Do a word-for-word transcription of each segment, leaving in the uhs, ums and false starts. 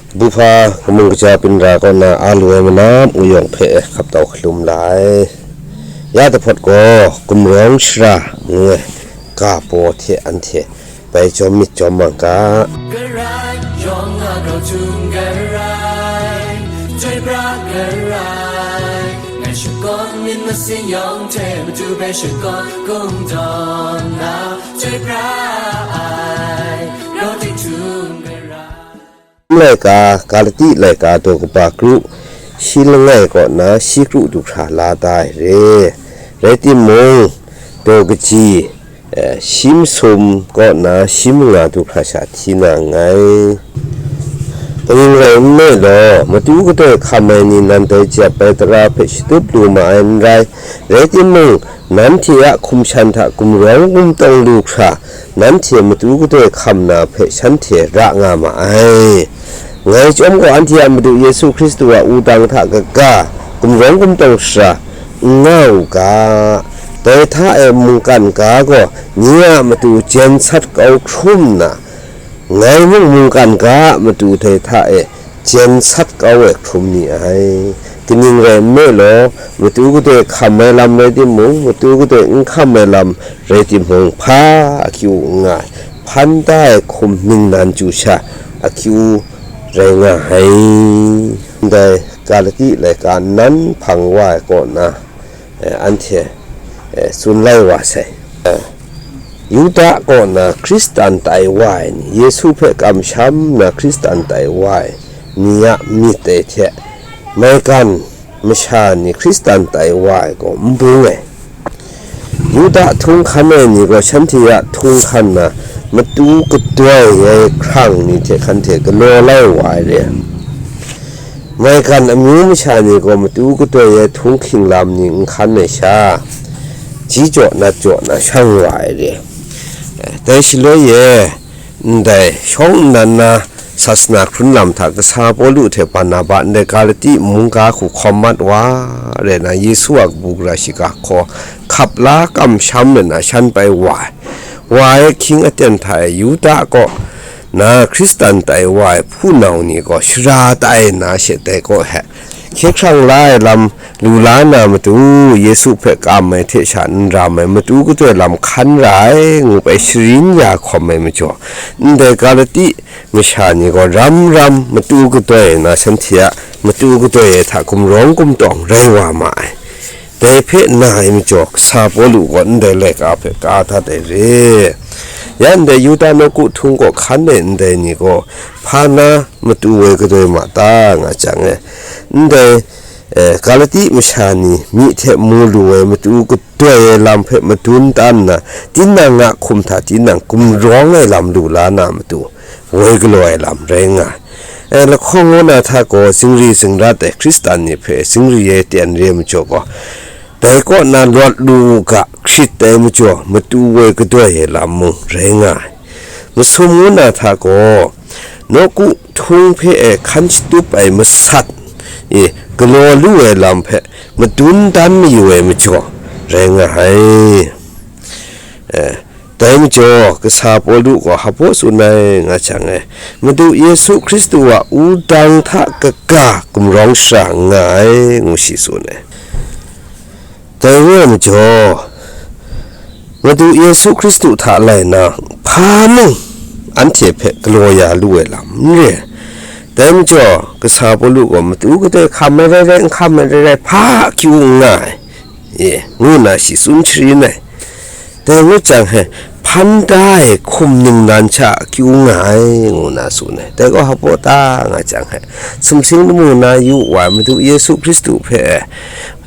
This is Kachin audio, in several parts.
Buhpa kamung kaja byin ra kaw na a lu ai manam uyawng hpe hkap tau hkalum la ai. Ya dahpawt gaw gumrawng shara ngu ai ga paw hte anhte bai jawm myit jawm mang ga. Karai, yawng a grau htum karai, chyoi pra karai, ngai shakawn myit masin yawng hte matu bai shakawn kungdawn na, chyoi pra ai, grau htum karai. Laika, Galati laika daw kaba kru, shi langai kaw na shi kru du hkra la da ai re. Rai timung, daw kaji, eh, shi masum kaw na shi manga du hkra sha hti na nngai. Kaning rai nme law, matu kadoi hkam ai ni nan dai jep ai tara hpe shatup lu ma ai n rai, rai timung, nanhte a hkum shan hta gumrawng gumtawng lu hkra, nanhte matu kadoi hkam na hpe shanhte ra nga ma ai. Ngai chyawm gaw, anhte a Madu Yesu Hkristu a wudang hta kaga gumrawng gumtawng shara n nga u ga, dai hta e mungkan ga gaw nye a matu jen sat kau hkrum nna, ngai mung mungkan ga a matu dai hta e jen sat kau ai hkrum ni ai. Kaning rai nme law, matu kadoi hkam ai lam rai timung, matu kadoi n hkam ai lam rai timung, hpa akyu n nga ai, hpan da ai hkum ningnan chyu sha akyu rai nga ai. Ndai Galati laika nan hpang wa ai kaw na, eh, anhte, eh, tsun lai wa sai. Eh, Yuda kaw na Hkristan tai wa ai ni, Yesu hpe kamsham na Hkristan tai wa ai ni a myit dai hte, maigan masha ni Hkristan tai wa ai gaw n bung ai. Yuda htung hkan ai ni gaw shanhte a htung hkan na matu kadoi ai hkrang ni hte hkan hte galaw lai wa ai re. Maigan amyu masha ni gaw matu kadoi ai htunghking lam ni n hkan ai sha, ji jaw nat jaw na shang wa ai re. Dai shaloi e, ndai shawng nnan na sasana hkrun lam hta kasa Pawlu hte Barnaba ndai Galati mungga hku hkawm mat wa, rai na Yesu a kabu gara shiga hkaw hkap la kamsham let na shan pai wa ai. Wa ai ahkying aten hta e Yuda kaw na Hkristan tai wa ai hpunau ni gaw shara tai nna she dai kaw he, hkye hkrang la ai lam lu la na matu, Yesu hpe kam ai hte sha n ram ai matu kadoi lam hkan ra ai, ngu bai sharin ya hkawm ai majaw, ndai Galati masha ni gaw ram ram matu kadoi na shanhte a matu kadoi ai hta gumrawng gumtawng rai wa ma ai. Dai hpe na ai majaw, kasa Pawlu gaw ndai laika hpe ka dat ai re. Ya ndai Yuda nawku htung kaw hkan ai ndai ni gaw hpa na matu woi kadoi ma ta nga jang e, ndai, eh, Galati masha ni myi hte mu lu ai matu kadoi ai lam hpe madun tan nna, tinang a hkum hta tinang gumrawng ai lam lu la na matu, woi galaw ai lam rai nga ai. E, lahkawng ngu na hta gaw zingri zingrat ai Hkristan ni hpe zingri ai ten re ai majaw gaw, dai kaw na lawt lu u ga, hkrit ai majaw matu woi kadoi ai lam mung rai nga ai. Masum ngu na hta gaw, nawku htung hpe e hkan shatup ai masat e galaw lu ai lam hpe madun dan mayu ai majaw rai nga ai. E, Dai majaw, kasa Pawlu gaw hpaw tsun ai nga jang e, Madu Yesu Hkristu a wudang hta kaga gumrawng shara n nga ai, ngu shi tsun ai. Dai re ai majaw, Madu Yesu Hkristu hta lai na, hpa mung anhte hpe galaw ya lu ai lam n re ai. Dai majaw, kasa Pawlu gaw matu kadoi hkam ai rai rai, n hkam ai rai rai, hpa akyu n nga ai, e, ngu nna shi tsun sharin ai. Dai ngut jang he, hpan da ai hkum ningnan sha akyu nga ai, ngu nna tsun ai. Dai gaw hpaw ta nga jang he, sumsing lamu na yu wa ai Madu Yesu Hkristu hpe,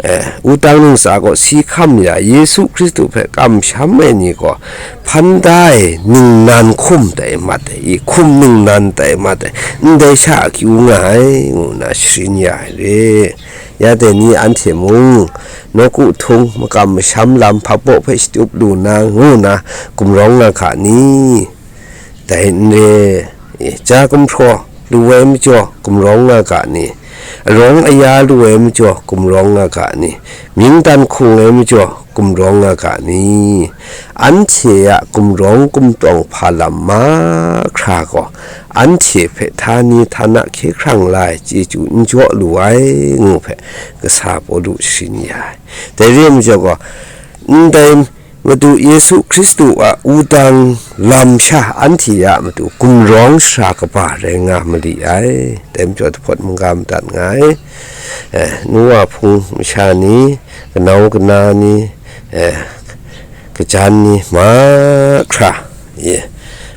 e, wudang ntsa kaw si hkam ya, Yesu Hkristu hpe kamsham ai ni gaw, hpan da ai ningnan hkum tai mat ai, i hkum ningnan tai mat ai, ndai sha akyu nga ai, ngu nna sharin ya ai re. Ya dai ni anhte mung, nawku htung makam masham lam hpabaw hpe shatup lu na, ngu nna gumrawng nga hka ni? Dai n re, e, ja gumhpraw, lu ai majaw gumrawng nga ga ni? Arawng aya lu ai majaw gumrawng nga ga ni? Mying dan hkung ai majaw gumrawng nga ga ni? Anhte a gumrawng gumtawng hpa lam mahkra gaw, anhte hpe htani htana hkye hkrang la ai chyeju n jaw lu ai, ngu hpe, kasa Pawlu sharin ya ai. Dai re ai majaw gaw, ndai Madu Yesu Hkristu a wudang lam sha anhte a matu gumrawng sara kaba rai nga mali ai. Dai majaw, dahpawt mungga madat nga ai, eh, nu wa hpung masha ni, kanau kana ni, eh, kajan ni mahkra, ye,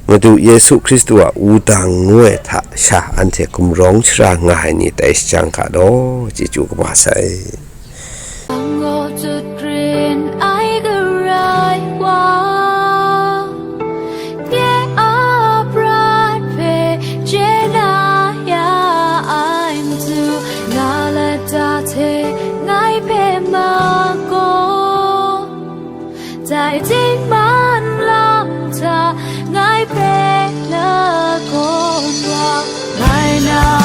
Madu Yesu Hkristu a wudang ngu ai hta sha anhte gumrawng sara nga ai ni tai shajang hka law, chyeju kaba sai. ငိုတ်จุดกลิ่นไอกระไรว่าแย่อาปราดเพเจนายาไอมจูนาละตาเทไงเพมาโก ใจจริงมันลำทาไงเพละโกว่าไงนา